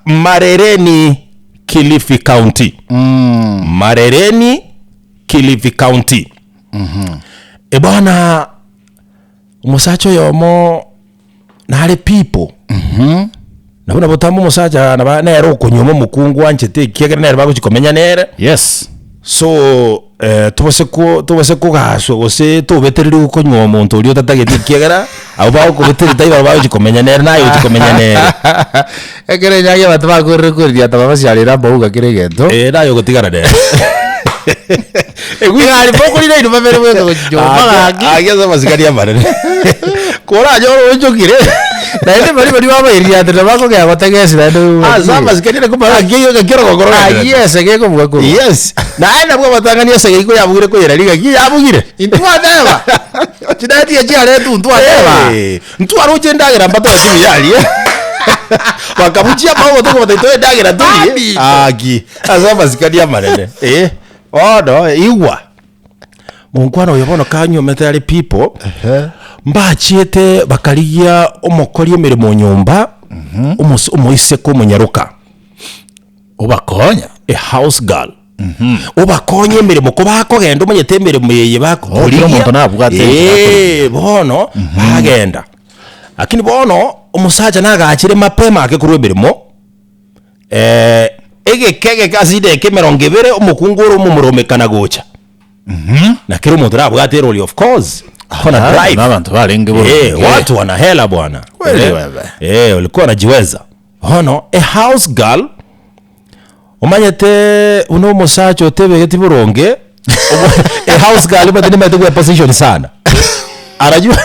Marereni, Kilifi County. Marereni, Kilifi County. E bwana, omosacha oyomo nare people. Nabo nabo tamba omosacha naba nere okonyuoma omokungu anchete ekiagera nere bagochi komenya nere. Yes. So eh, tobase ko tobase kogaswa gose tobetererigwe konywa omonto oria otatageti ekiagera abwo bagokobetereria tari barabwo bagochi komenya nere naye ochi komenya nere. Ekero enyangi abanto bakorire koriria taba basiarere amauga kera egento. Eh, naye ogotigara nere. Egari mokorire inwe babere bweka gochi nyomba gaki. Agia ase amasikani amanene. Koranyore oonchokire. Naende baria baria babaiririatera bakogea gotegesi naende Ase amasikani ere komanya ng'aki eyio ng'aki orogokoro Ayio rogendererete. ase gekobua korwa. Yes. Naende nabwo abatang'ani ase geiko yabugire koyera rigaki yabugire. Intwateba. Chidati echi chiaretwa ntwateba. Eh, ntwaroche endagera mbatobati buya aria. Bakabuchia amaboko tokobatebia toe endagera torie. Abito. Aki, ase amasikani amanene. Eh, bono igwa. Monkwana oyo bono kanyuomete are people, mbachiete bakarigia omokori emeremo nyomba, omos- omoiseke omonyaroka. Obakonya. A house girl. Obakonye emeremo ko bakogenda omanyete emeremo eye Oh, kera omonto nabwate enchera Eh, bono bagenda. Lakini bono omosacha nagachire mapema ake korwa emeremo, egeka egeke ase chidakika emerongo ebere omokungu ore omomuromekana gocha. Na kera omonto nabwate erori of course, kona Ah, drive. na abanto barenge Eh, boronge. watu wana hela bwana. Kweli Eh, wewe. eh, walikuwa wanajiweza. Bono a house girl omanyete buna omosacha otebegeti boronge a house girl omanyete nimanyete gwe position sana arajua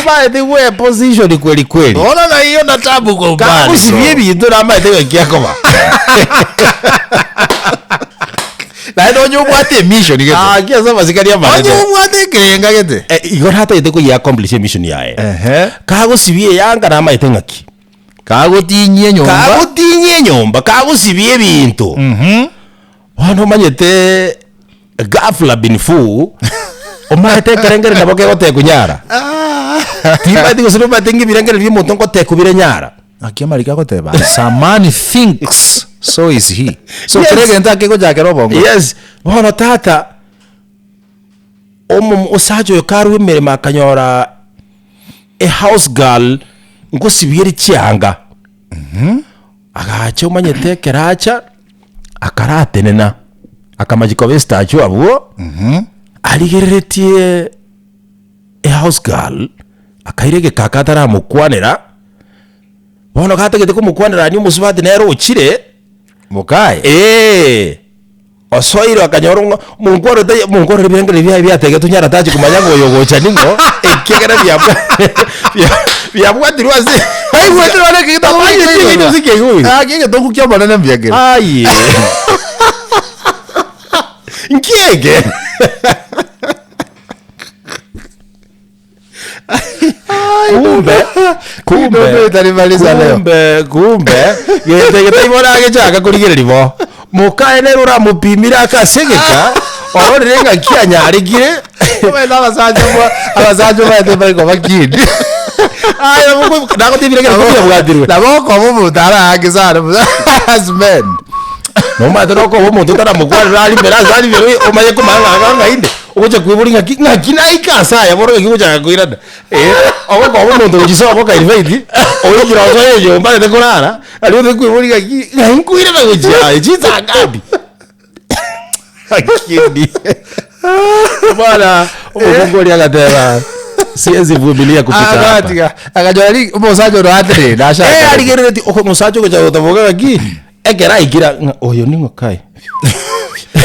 amaete gwe position kweli kweli Ona na hiyo na tabu kwa umbali. kagosibia ebinto namaete gaki akoba Naende onye obwate emission gete. Ah, ki ase amasikani Onye amanene obwate ekerenga gete. Eh, igo natagete koyia accomplish emission yaye Ehe. kagosibia eyanga namaete ng'aki Kagotinyia enyomba. Kagotinyia enyomba, kagosibia ebinto. Bono omanyete ghafla bin fu, omanyete ekerengererio nabo kegotekwa nyara. Timanyeti gose nomanyete ng'a ebirengererio bia omonto ngotekwa bire nyara. Naki amariko agoteba, as a man thinks, so is he. So Yes. kera egento akegochakera obongo. Yes, bono tata, omo osacha oyo karwa emeremo akanyora A house girl ngosibiere chianga agacha omanyete ekero acha akaratenena akamachia koba estatue abwo arigereretie a house girl akaira egekaka ataramokwanera bono gatagete komokwanera aria omosubati nere ochire Mokaye. eeh. Osoire akanyora ng'a omonkwaro taiyo omonkwaro ebirengererio biaye biategetwe nyara tachi komanya ng'a oyo ogocha ning'o, ekiagera biabwa bia- biabwatirwe ase Baigwete bare ekegita Tamanyeti egento gose kiaigure. Ah, egetongu kia omonene mbuya kere. Aye. Nki eke? Kumbe, kumbe, Ndoto itarimaliza leo. kumbe, kumbe, gete getaibora agechaka korigereria bo. Mokaye nere oramopimire akasegeka, ororire ng'aki anyarekire. Omanyete abasacha bwa abasacha omanyete mbari koba kindi. Aye nabo nagotebire ekero biabwatirwe. Nabo okoba omonto araange sana as men. Nomanyete nokoba omonto otaramokwanera arimere ase arimere omanye komanya ng'a ng'a ng'ai inde. Ogocha kweboria ng'aki ng'aki naika ase aya bono ng'aki ogochaka koirana. Eh, ogokoba omonto gochia sobo okainvite, oikire osoe enyomba ogende korara, aria ote kweboria ng'aki ng'ai nkoirana gochia aye chinsa ngapi? Lakini bwana omokungu oria agateba siwezi vumilia kupita hapa. Agatiga akanyora ri omosacha oro aterere Eh, ashaka. arigerereti oko omosacha ogocha gotaboka ng'aki ekero aikire ng'a oyo ning'o kai?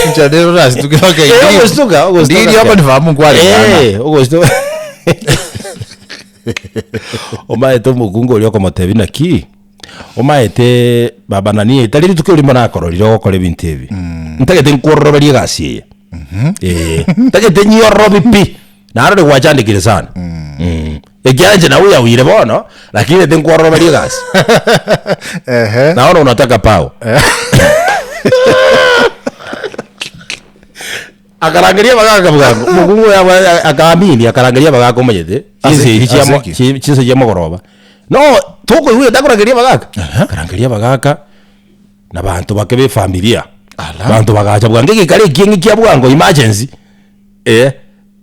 Inche rero orasituke okay. Eh, ogostuka, ogostuka. Ndiri okonfirm nkwarengana. Eh, ogostuka. Omaete omokungu oria okomotebia naki, omaete baba nani tari rituko erimo nakororire ogokora ebinto ebi. Ntagete nkworoberie egasi eye. Eh, ntagete nyiorobi pi. Narore gwachandekire sana. Mm. Ekiagera inche nabo oyabuire bono, lakini ntagete nkworoberie egasi. Ehe. Naona unataka pao. Akarangeria abagaka bwango, omokungu oyo abwa- akaamini akarangeria abagaka omanyete, Ase chinsa ki? echi chia Ase mo- ki? chi- chinsa chia mogoroba. No. tokoigwa egento akorangeria abagaka, akarangeria abagaka, na banto bake ba efamilia, Ala. banto bagacha bwango egekare ekieng'e kia bwango emergency, eh,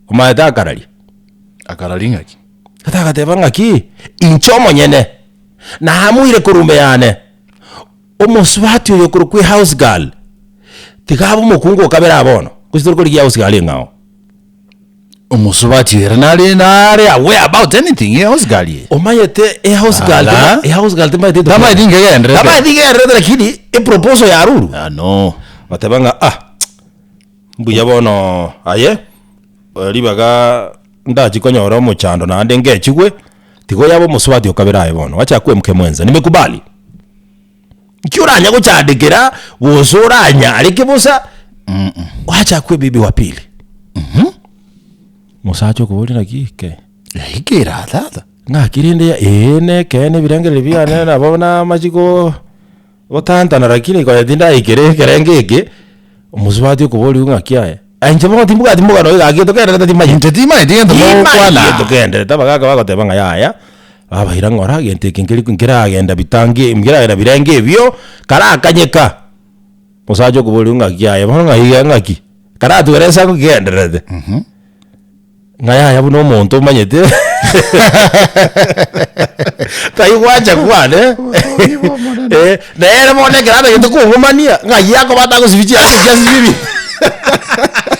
omanyete akararia. Akararia ng'aki? Tata agateba ng'aki, inche omonyene, namoire korwa ime yane, omosubati oyo okorokwa ehouse girl, tiga abe omokungu o kabere aa bono, gose tori korigia house girl eng'ao. Omosubati ere nare nare aware about anything ye house girl eye. Omanyete ehouse girl Ala. ehouse girl timanyete Tamanyeti nkegenderete. Tamanyeti nkegenderete lakini eproposal ya Ruru. Ah no. Bateba ng'a ah mbuya bono aye ribaga ndachie konyora omochando naende ngechigwe, tiga oyabe omosubati okabere aye bono, wacha akwe mke mwenza, nimekubali. Nki oranya gochandekera gose oranyareke bosa, wacha akwe bibi wa pili. Mosacha okoboria naki ke? Yaikera tata. Ng'aki rende ya ee nekeene ebirengererio biane nabo namachi ko gotantana lakini konya tindaikera ekerengo eke, omosubati okoborigwa ng'aki aye, aye inche bono timbwati mogano oyo gaki togenderete timanyeti. Inche timanyeti gento mogokwana. Timanyeti togenderete abagaka bagoteba ng'a yaya, babaira ng'ora gento eke nkeri nkeragenda bitangi nkeragenda birenge ebio, karakanyeka, omosacha okoborigwa ng'aki aye bono ng'ai iga ng'aki, karatwere esango kigendererete. Ng'a yaya buna omonto omanyete tai gwancha kwane eh, nere bono ekero atagete kong'umania ng'ai akoba atagosibia chianga echi asibie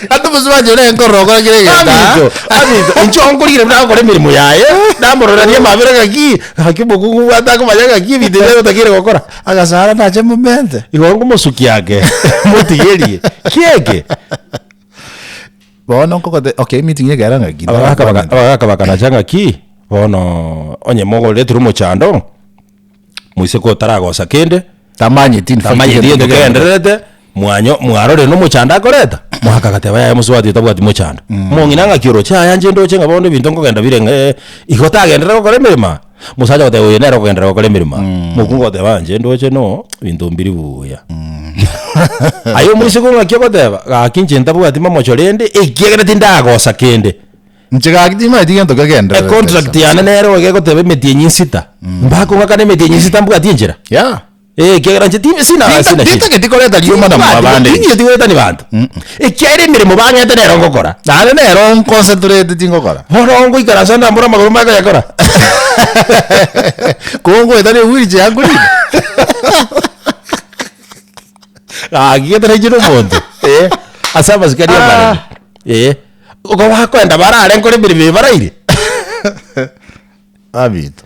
Ante omosubati oria nkorora okore kera egento aa. Aminto, aminto, inche onkorigire buna agokora emeremo yaye, namororanie amabera ng'aki, gaki omokungu bwate akomanya ng'aki ebinto ebi agotakeire gokora. Agasara nache momente. Igo nkomosukia ake, motigerie, ki eke? Bono nkogote okay emeeting ekera ng'aki Abagaka baka abagaka bakanacha ng'aki, bono onye mogoretire omochando, moise kotaragosa kende, Tamanyeti in fact tamanyeti egento gento kegendererete. kegendererete, mwanyo mwarorire na omochando akoreta, mogaka agateba yaya mosubati oyo tabwati mochando. Omong'ina ng'aki oroche yaya inche ndoche ng'a bono ebinto nkogenda bire ng'a igo tagenderera gokora emeremo aa? Omosacha ogoteba oyo nere okogenderera gokora emeremo aa. Omokungu ogoteba inche ndoche no, ebinto mbiri buya. Aye omoiseke ng'aki ogoteba, gaki inche ntabwati mamocho rende, ekiagera tindagosa kende. Inche gaki timanyeti gento kegendererete. Econtract yane nere iga egoteba emetienyi sita, mbakong'akana emetienyi sita mbwati enchera. Yeah. Eh, ekiagera inche ti- sina Tinta- sina shida. tintageti koreta rioma na Timbwati- mwabande. ting'eti goetania banto. Ekiagera emeremo bang'ete nero ngokora. Naende nero nconcentrate tingokora. Bono ngoikaransa ndambore amagoro maya koyakora. Kongoetania ewheelchair nkorina. Gaki getara inche na omonto. Eh, ase amasikani amanene. Eh, igo bakoenda barare nkore emeremo eye baraire. Abito.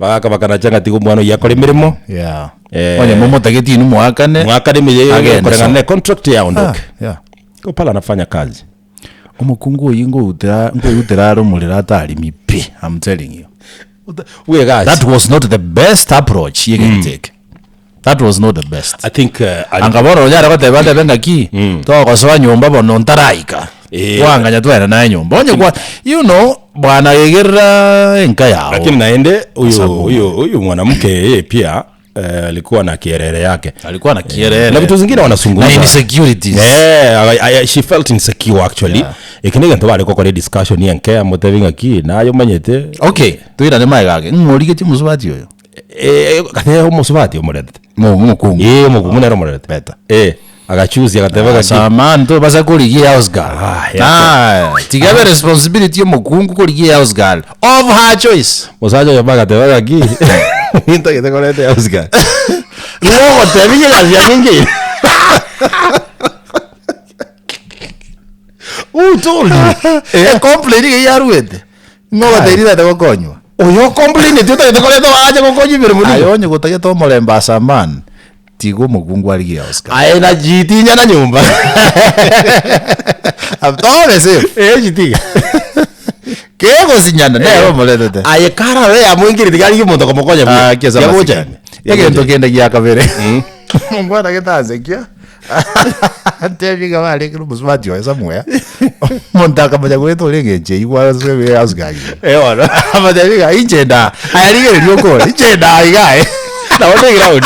Bagaka bakanacha ng'a tiga omwana oyio akore emeremo. Yeah. Eh. Onye momotageti inwe moakane. Mwakane emeye Agende koreng'ana so. na econtract yaye aondoke. Ah, yeah. Igo pale anafanya kazi. Omokungu oyio ngoutera nkoigutera are omorero atarimi pi, I'm telling you. Bwegasi. That was not the best approach yegento eke. That was not the best. I think uh, ali- Anga bono onyare goteba atebe ng'aki, togosoa nyomba bono ntaraika. Eh. Twanganya twaenda naye nyomba. Onye kwa you know, bwana egerera enka yao. lakini naende huyu Sababu. huyu huyu mwanamke yeye pia eh, alikuwa na kierere yake Alikuwa na kierere. na vitu zingine Na wanazungumza insecurities. Eh, I, I, she felt insecure actually Yeah. eki negento bare gokora ediscussion enke amotebi ng'aki naye omanyete Okay, toirane maega gake. Ng'o origetie omosubati oyo? Eh, gatebe omosubati omoretete Mo- Omokungu. Eh, omokungu nere omoretete Better. Eh, agachusia agateba gaki Samahani tobasa korigia house girl. Ah, yeah. Ah, tiga ebe responsibility y'omokungu korigia house girl of her choice. Mosacha oyo bagateba gaki nintagete koreta house girl nigo ogotebia inye egasi yane inche Who told you? Eh, complain iga yaruete. Ng'o ogotebi tagete gokonywa? Oyo ocomplaineti otagete koreta oache gokonya emeremo Aye nigo. onye gotagete omorembe as a man, tiga omokungu arigie house girl. Aye na jitinya na nyomba. Tobe safe. Eh jitiga. Kegosinyana nere omoretete. Aye karare yamoingereti tiga arigie omonto okomokonya buya. Ah, kiasa Yagocha masikani. ime. Egento kende gia kabere. Mongwana getansekia. Ntebie iga barekire omosubati oye somewhere. Omonto akamanya goeta ore eng'encho eywo gwaswe ebe house girl. Eh bono. Amatebia iga inche ndaa. Aya rigereria okore, inche ndaa iga aye. Nabo ne ground.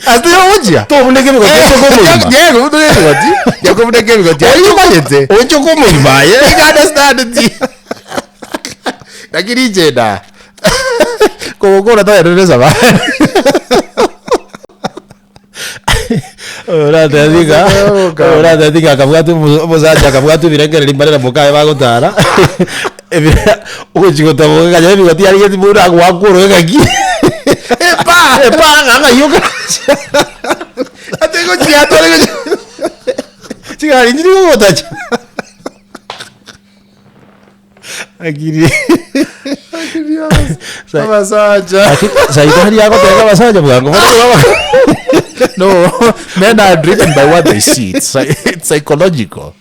Ase ogochia. Tobuneke ebigoti ochoke omogima. Yego buneka ebigoti. Yego buneka ebigoti. Aye omanyete. Ochoke omogima aye. Ika understand ti. Lakini inche ndaa. Kogokora togenderere esabari. Oyo oratebi ng'a oyo oratebi ng'a akabwati omo- omosacha akabwati ebirengererio mbare na mokaye bagotara, ebira ogochi gotaboka kanya ebigoti yarigeti buna agoakwa oroge ng'aki Epa! epa ng'a ng'ai okarache Ate gochiatore gochi chigari nchiri gogotacha. Akiri Abasacha. Lakini saito hari agotega abasacha bwango bono baba. No, men are driven by what they see. It's, it's psychological.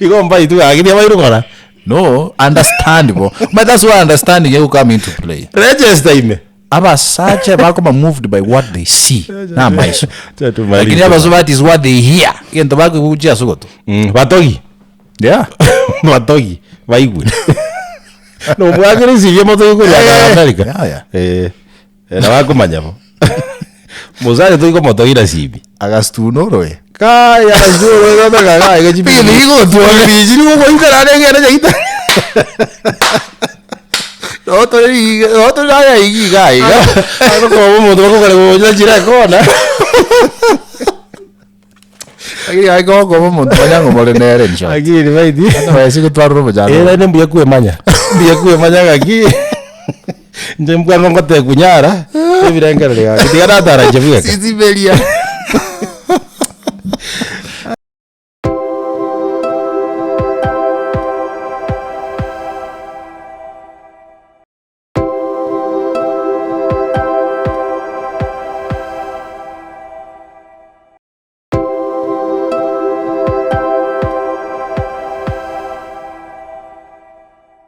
Igo mbaitu gaki tiabairogora. No, understandable. But that's why understanding will come into play. Register ime. Abasacha bakoma moved by what they see na amaiso. Lakini abasubati is what they hear. Egento bakoigwa ase ogoto. Mm, batogi. Yeah. Batogi baigwe. Nomwakere esibia motogi korwa Eh, America. yeah, yeah. Eh. Eh, na bakomanya bo. Mosacha toiko motogi na sibi. Agastuna oroe. Kaya azuro gotoka kaya gochi. Pili igotwara. Pili goikara rege na jaita. Otori aya iga iga iga. Agokoba omonto bakogora gocha chire kona. Lakini agokoba omonto manya ng'o more nere in short. Lakini baiti. Otherwise gotwarora omochando. Eh, naende mbuya kwemanya. Mbuya kwemanya ng'aki. Inche mbwango ngote kunyara, ebirengererio gaki. Tiga natara inche bweka. Sisiberia.